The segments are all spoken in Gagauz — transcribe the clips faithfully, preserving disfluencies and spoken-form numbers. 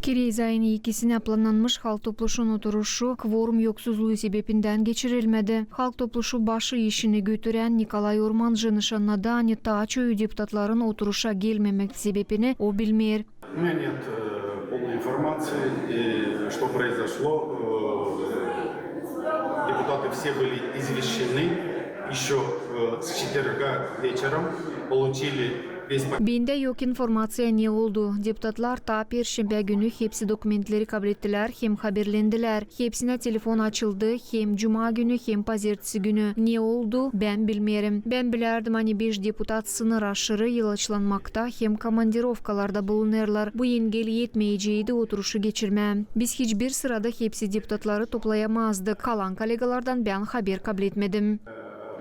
Kirez ayın ikisinä plannanmış Halk Topluşun oturuşu kvorum yoksuzluu sebebindän geçirilmedi. Halk Topluşu başı işini götürän Nikolay Ormanjı nışannadı, ani taa çoyu deputatların oturuşa gelmemek sebebini o bilmeer. У меня нет, э, полной информации, э, что произошло. Э, депутаты все были извещены ещё, э, с четверга вечером, получили весь пакет. Bendä yok informaţiya, ne oldu. Deputatlar taa perşenbä günü hepsi dokumentleri kablettilär hem haberlendilär. Hepsinä telefon açıldı hem cuma günü, hem pazertesi günü. Ne oldu, bän bilmeerim. Bän bilärdim, ani beş deputat sınır aşırı ilaçlanmakta hem komandirovkalarda bulunêrlar. Bu engel etmeyeceydi oturuşu geçirmää. Biz hiçbir sırada hepsi deputatları toplayamazdık. Kalan kollegalardan bän haber kabletmedim.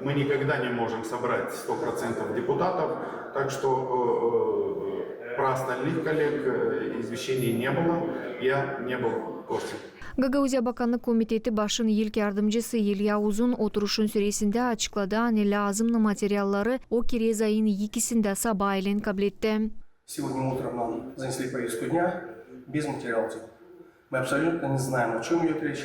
Мы никогда не можем собрать сто процентов депутатов, так что, э, э, про остальных коллег, э, извещений не было, я не был в курсе. Gagauziya Bakannık komiteti başın ilk yardımcısı İlya Uzun oturuşun süresindä açıkladı, ani lääzımnı materialları o kirez ayın ikisindä sabaaylän kabletti. Сегодня утром нам занесли повестку дня без материалов. Мы абсолютно не знаем, о чём идёт речь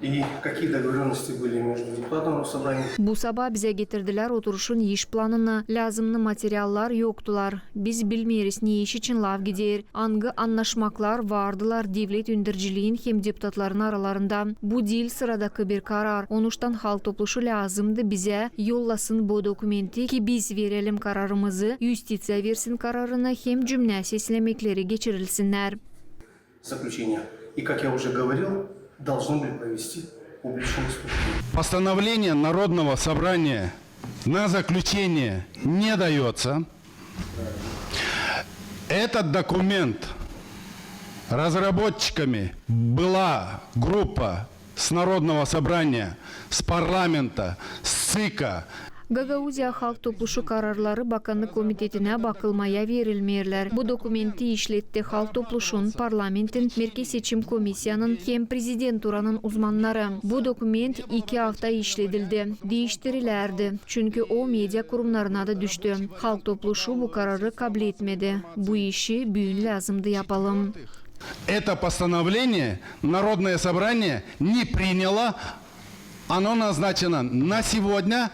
и какие договорённости были между депутатами Госсобрания. Bu sabaa bizä getirdilär oturuşun iş planını. Lääzımnı materiallar yoktular. Biz bilmeeriz, ne iş için laf gider, angı annaşmaklar vardılar devlet önderciliin hem deputatların aralarında. Bu diil sıradakı bir karar. Onuştan Halk Topluşu lääzımdı bizä yollasın bu dokumenti, ki biz verelim kararımızı, Юстиция versin kararını hem cümlä seslemekleri geçirilsinnär. Заключение. И, как я уже говорил, должны были провести публичные слушания. Постановление Народного собрания на заключение не даётся. Этот документ разработчиками была группа с Народного собрания, с парламента, с ЦИКа. Gagauziya Halk Topluşu kararları Bakannık komitetinä bakılmaya verilmeerlär. Bu dokumenti işletti Halk Topluşun, parlamentin, Merkez seçim komissiyanın hem prezidenturnun uzmannarı. Bu dokument iki afta işledildi, diiştirilärdi, çünkü o media kurumnarına da düştü. Halk Topluşu bu kararı kabletmedi. Bu işi büün lääzımdı yapalım. Это постановление Народное собрание не приняло. Оно назначено на сегодня,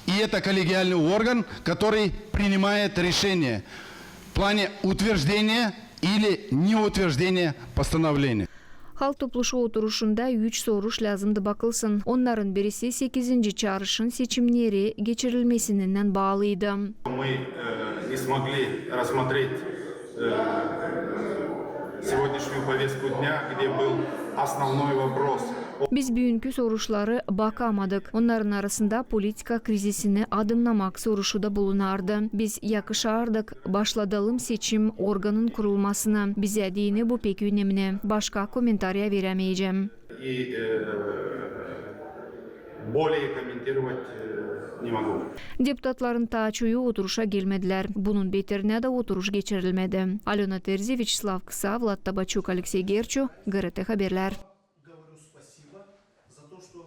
и это коллегиальный орган, который принимает решение в плане утверждения или неутверждения постановления. Halk Topluşu oturuşunda üç soruş lääzımdı bakılsın. Onnarın birisi sekizinci çarışın seçimneri geçirilmesinä baalıydı. Мы, э, не смогли рассмотреть, э, сегодняшнюю повестку дня, где был основной вопрос о... Biz büünkü soruşları bakamadık. Onnarın arasında politika krizisini adımnamak soruşu da bulunardı. Biz yakışardık başladalım seçim organın kurulmasını. Bizä deyni bu pek önemni. Başka komentariya verämeyecäm. И, э, более комментировать, э, не могу. Deputatların taa çoyu oturuşa gelmedilär. Bunun beterinä dä oturuş geçirilmedi. Alöna Terzi, Vyaçeslav Kısa, Vlad Tabaçuk, Aleksey Gerçu, GRT Haberlär.